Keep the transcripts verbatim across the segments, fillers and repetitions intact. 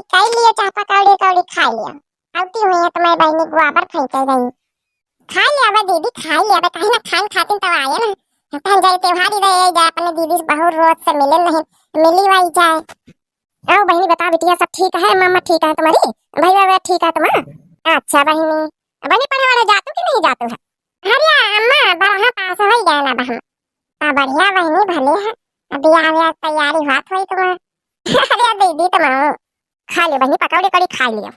खाई लियो, चाहे पकौड़ी उकौड़ी खाई लियो। आवती हुई है तो मैं बहिनी गोबर फेंके गई। खाई लियो बे दीदी, खाई लियो बे, काहे ना खान खातिन तो आए ना। तहन जाई त्योहारी दे जाए, अपने दीदी से बहुत रोज से मिले नहीं, मिली वाई जाए। आओ बहिनी, बता बिटिया, सब ठीक है? मम्मा ठीक है तुम्हारी? भैया, भैया ठीक है तुम्हारा? अच्छा बहिनी, बहिनी पढ़े वढ़े जातू कि नहीं जातू है? अरे अम्मा, बरहा पास होई गए ना बहन। आ बढ़िया बहिनी, भले है, अब बियाह व्याह तैयारी होत होई तुम्हार। अरे दीदी तुम खा लियो बहिनी, पकौड़ी उकौड़ी खा लियो।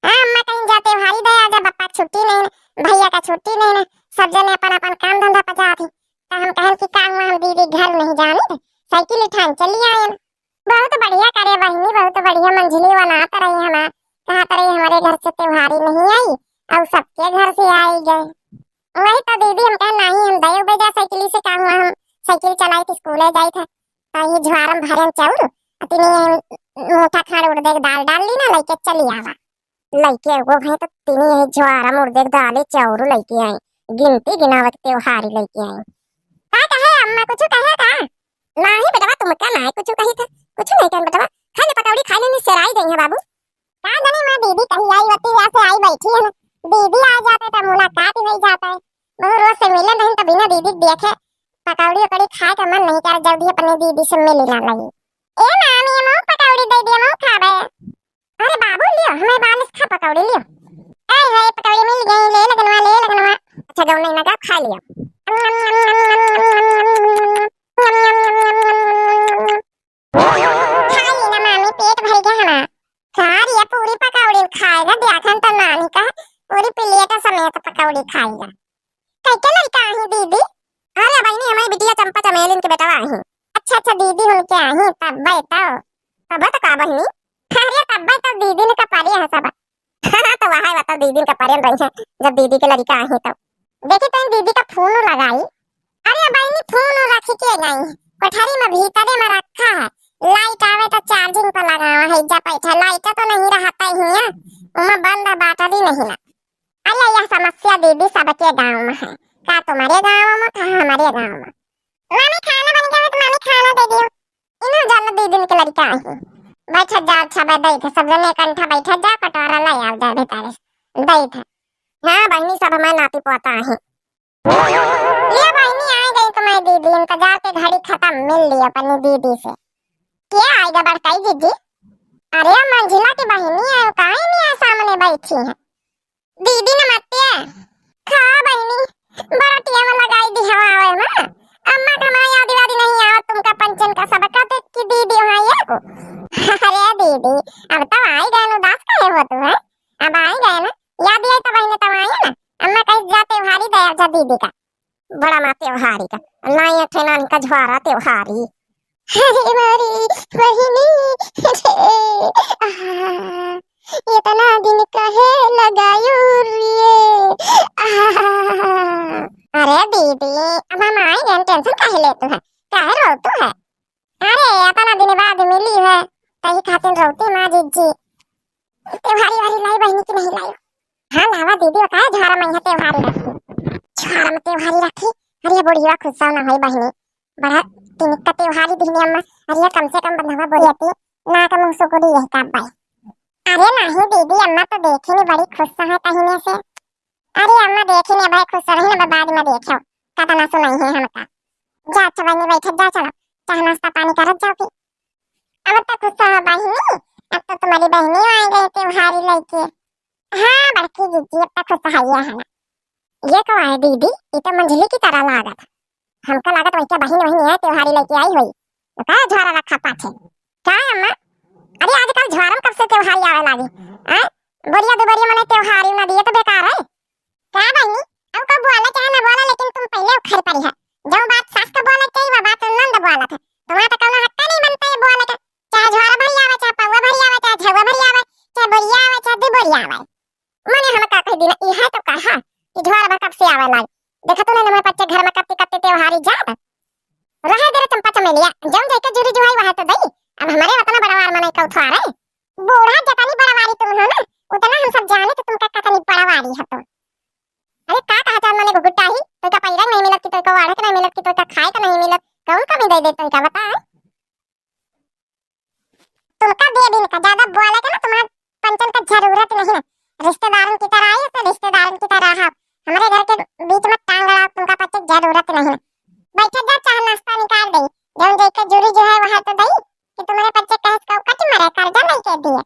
हाँ अम्मा, कहीं जा त्योहारी दे आ जा, बप्पा का छुट्टी नहीं ना, भैया का छुट्टी नहीं ना, सब जने अपन अपन काम धंधा पर जात ही। तो हम कहन कि का हुआ, हम दीदी घर नहीं जानी, साइकिल उठान चली आए। बहुत बढ़िया करे बहिनी, बहुत बढ़िया। मंझली वनात रही हमार, कहत रही हमारे घर से त्योहारी नहीं आई और सबके घर से आई गए। वही तो दीदी हम कहे नहीं, हम दे उबे जा साइकिल से, का हुआ, हम साइकिल चलाई थी, स्कूले जाई था, तो ये झुआरम भरे चाउर, अतिनी मीठा खाड़ उड़ देख दाल डाल ली ना, लेके चली आवा। लइके एगो भए तो तीनी यही ज्वारा मुर्दे के दाले चाउर लइके आई, गिनती गिनावत त्योहारी लइके आई। का कहे अम्मा, कुछ कहे का? नाही बेटवा, तुमका नाही कुछ कही था, कुछ नहीं कहे बेटवा। खा ले पकौड़ी, खा ले, नहीं सेराई गई है बाबू। का जाने माँ दीदी कहीं आई होती, यहाँ से आई बैठी है ना, दीदी आ जाते तो मुलाकात ही नहीं जाता है। बहुत रोज से मिले नहीं तो बिना दीदी देखे पकौड़ी उकौड़ी खाए का मन नहीं कर, जल्दी अपने दीदी से मिल ना लगी। ए मामी, हम पकौड़ी दे दिए, हम खाबे। अरे बाबू, लियो, हमें बालिश खा पकौड़ी लियो। ए, हे, पकौड़ी मिल गई, ले लगनवा, ले लगनवा। अच्छा, गौ नहीं ना, गौ खा लियो। खा ली ना मामी, पेट भर गया हमारा। खा लिया, पूरी पकौड़ी खाएगा, देखन तो नानी का, पूरी प्लेट समेत पकौड़ी खाएगा। कैके लड़का आही दीदी? अरे बहिनी, हमारी बिटिया चंपा चमेलिन के बेटवा आही। अच्छा, अच्छा, दीदी उनके आही, तब्बे तो। तब्बे तो का बहिनी? अरे तब्बे तो दीदी ने कपारी है सब। तो वहाँ बता दीदी ने कपारी रही है, जब दीदी के लड़का आही तो। देखी तो दीदी का फोन लगाई। अरे बहिनी, फोन रख के गई, कोठरी में भीतरे में रखा है, लाइट आवे तो चार्जिंग पर लगावा है, जा बैठा, लाइट तो नहीं रहता ही है, उमा बंद है, बैटरी नहीं ना। अरे यह समस्या दीदी सबके गाँव में है, का तुम्हारे गाँव में, का हमारे गाँव में। मामी खाना बन गया है तो मामी खाना दे दियो। इन्हें जान दीदी के लड़का है। बैठ जा, अच्छा बे, दे थे सब जने कंठा बैठ जा, कटोरा ले आओ जा भीतर से। दे थे। हाँ बहिनी, सब हमारे नाती पोता है। ये बहिनी आ गई तुम्हारी दीदी, इंतजार के घड़ी खत्म, मिल ली अपनी दीदी से। क्या आएगा बड़काई दीदी? अरे मंझिला की बहिनी है, काहे नहीं है, सामने बैठी है। दीदी नमस्ते। खा बहिनी, बड़ा टेम लगाई दी हवा आवे में। अम्मा का हमारा याद वाद नहीं आवा, तुमका पंचन का सबका देख की दीदी वहाँ ये को। अरे दीदी, अब तो आई गए न, उदास काहे हो तू है? अब आई गए ना, याद आई तो बहिनी तब आई ना। अम्मा कही जा त्योहारी दे जा दीदी का। बड़ा माँ त्योहारी का, ना ये थे नानी का झुआरा त्योहारी। अरे मारी बहिनी रे, आहा, इतना दिन काहे लगायो रे, आहा। अरे दीदी, अब हम आई गए, टेंशन काहे लेतू है, काहे रोतू है? अरे इतना दिन बाद मिली है, तही खातिर रोती माँ जीजी। त्योहारी वारी लाई बहिनी की नहीं लाई? हाँ लावा दीदी, वो काहे झारा में यहाँ त्योहारी रखी? झारा में त्योहारी रखी? अरे ये बुढ़िया खुश ना होई बहिनी, बड़ा तिनिक का त्योहारी दिहनी अम्मा। अरे कम से कम बंधवा बोरियती, ना का मुँह सुकुड़ी यही का बाई। अरे नहीं दीदी, अम्मा तो देखे नहीं, बड़ी खुश है कहीं से। अरे अम्मा देखे नहीं, भाई खुश रही ना, बाद में देखो, कतना सुनाई है हमका। जा अच्छा बहिनी बैठ जा, चलो चाह नाश्ता पानी करत जाओ फिर। अब तो खुश हो बहिनी, अब तो तुम्हारी बहिनी आ गई त्योहारी लेके। हाँ बड़की जीजी, अब तो खुश है ये है ना। ये कौन है दीदी? ये तो मंझली की तरह लागत। हमका लागत वही क्या बहिन वहिन है, त्योहारी लेके आई हुई। तो का झारा रखा पाछे? का है अम्मा? अरे आजकल झारम कब से त्योहारी आवे लागी? हैं? बोरिया दो बोरिया मने त्योहारी ना दिए तो बेकार है। का बहिनी? अब को बोला चाहे ना बोला, लेकिन तुम पहले उखर पड़ी है। जो बात सास का बोला चाहिए, वो बात नंद बोला था। तुम्हारा तो कौनो हक नहीं बनता है बोले का। चाहे झोरा भरी आवे, चाहे पौवा भरी आवे, चाहे झौवा भरी आवे, चाहे बोरिया आवे, चाहे दो बोरिया आवे। मने हम का कह दीना, ई है तो कहा कि झोरा भर कब से आवे लाग। देखा तूने नमर पच्चे घर में कत्ती कत्ती त्योहारी जात। रहे दे रे चंपा चमेलिया, जौन जाके जुरी जुहाई वह तो दई। अब हमारे उतना बड़वार मने कौथुआ रे। बूढ़ा जतनी बड़वारी तुम हो ना, उतना हम सब जाने तो तुमका कतनी बड़वारी है तुम। अरे का कहा चाहत मने घुघुटाही, तो का पैरक नहीं मिलत कि तो का वाढ़क नहीं मिलत कि तो का खाए का नहीं मिलत, कौन कमी दे दे तो का बता? तुमका दे दिन का ज्यादा बोले के ना बात नहीं ना, रिश्तेदारन की तरह आई तो रिश्तेदारन की तरह रहा। हमरे घर के बीच में टांग अड़ाव तुमका पच्चे जरूरत नहीं ना। बैठे जा, चाह नाश्ता निकाल दे, जौन जैके जुरी जो है वह तो दई कि तुम्हरे पच्चे कहे से कटी मरे, कर्जा नहीं के दिए।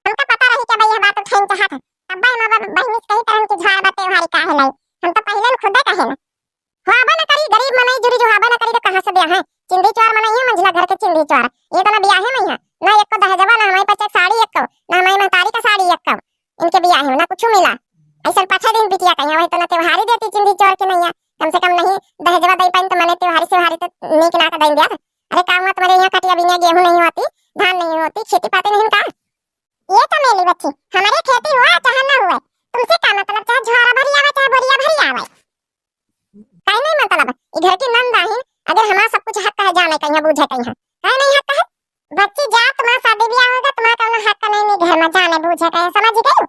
हमका पता रही कि भाई यह बात उठाइन चाहत है, तब भाई माँ बाप बहनी से कही तरह की झाड़ बातें उहारी काहे लाई, हम तो पहले न खुदे कहे ना। होबे न करी, गरीब मनई जुरी जो होबे न करी तो कहाँ से ब्याहे? चिंदी चोर मनई है, मंझला घर के चिंदी चोर। ये तो ना ब्याहे में है, ना एको दहेजवा, ना हमारे पास एक साड़ी एको, ना हमारी महतारी का साड़ी एको। इनके ब्याहे में ना कुछ मिला। ऐसा पाछे दिन बिटिया कहीं, वही तो ना त्योहारी देती चिंदी चोर के नैया। कम से कम नहीं दहेजवा दे पाइन तो मने त्योहारी सेवारी तो नीक ना का दे दिया। अरे का हुआ तुम्हारे यहाँ कटिया बिनिया गेहूं नहीं होती, धान नहीं होती, खेती पाती नहीं का? ये तो मेली बच्ची, हमारे खेती हुआ चाहे ना हुआ, तुमसे का मतलब, चाहे झोरा भरी आवे, चाहे बोरिया भरी आवे। काहे नहीं मतलब? ई घर की नंद आहिन, अगर हमारा सब कुछ हक है, जाने कहीं बूझे कहीं, काहे नहीं हक है? बच्ची जात माँ शादी ब्याह होगा, तुम्हारा कौनो हक नहीं, नहीं घर में जाने बूझे कहीं, समझ गई?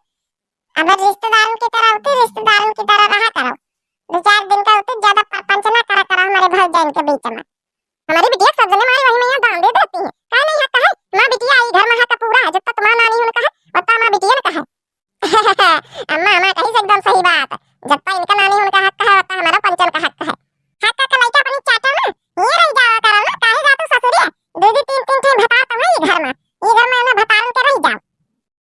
अब रिश्तेदारन की तरह होती, रिश्तेदारन की तरह रहा करो। दो चार दिन का होती, ज्यादा परपंच ना करा करो हमारे भौजाइन के बीच में। हमारी बिटिया के सब जने मारी वही में यहाँ दान दे देती है, काहे नहीं हक है? माँ बिटिया आई घर में हक पूरा है, जब तक माँ नानी होने का है, उतना माँ बिटिया ने कहा है। अम्मा, अम्मा कही से एकदम सही बात। जब तक इनका नानी होने का हक है, उतना हमारा पंचन का हक है। हक का लइका अपनी चाटा ना, ये रह जावा करो ना, काहे जातू ससुरिया? दो दो तीन तीन ठे भतार तो है ये घर में, ये घर में ना भतारन के रह जाओ।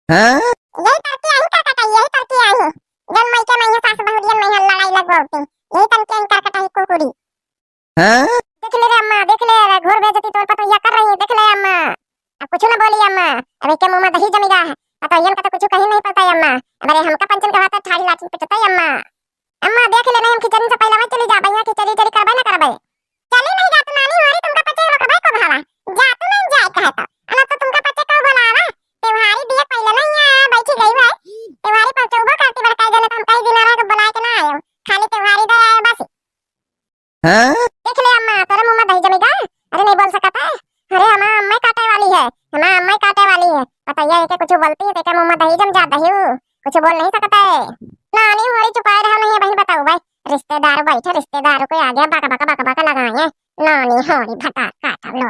हाँ? यही तरके आई करकटाई, यही तरके आई। जन मई के मई सास बहुरियन में लड़ाई लगवाती, यही तरके आई करकटाई कुकुरी। हाँ? देख ले रे अम्मा, देख ले रे, घोर बेइज्जती तोर पतोहिया कर रही है, देख ले अम्मा। अब कुछ ना बोली अम्मा, अब इनके मुंह में दही जमी गा है, पतोहियन का तो कुछ कहीं नहीं पड़ता है अम्मा। अब अरे हमका पंचन का हाथ ठाड़ी लाठी पिटता है अम्मा। अम्मा देख ले, नहीं हम खिचड़ी से पहले मैं चली जाबे, यहाँ खिचड़ी उचड़ी करबे ना करबे। चली नहीं जात नानी, हमारी तुमका पचे रोकबे को भावा, जातू नहीं जाए कहे तो, अना तो तुमका पचे को बोलावा, त्योहारी दिए पहले नहीं आ बैठी गई है, त्योहारी पर चौबो करती बड़काई जने तो हम कई दिन रह के बुलाए के ना आए, खाली त्योहारी दे आए बस। हाँ? देख ले अम्मा, तोरे मुंह में दही जमी गा। अरे नहीं बोल सकत है। अरे हमार अम्मा काटे वाली है, हमार अम्मा काटे वाली है। पतोहिया के कुछ बोलती है, तेके मुंह में दही जम जात दही, कुछ बोल नहीं सकत है। नानी होरी चुपाए रहो, नहीं बहन बताऊ भाई। रिश्तेदार बैठे, रिश्तेदारों के आगे बक बक बक बक लगाए। नानी होरी भटा काटा लो।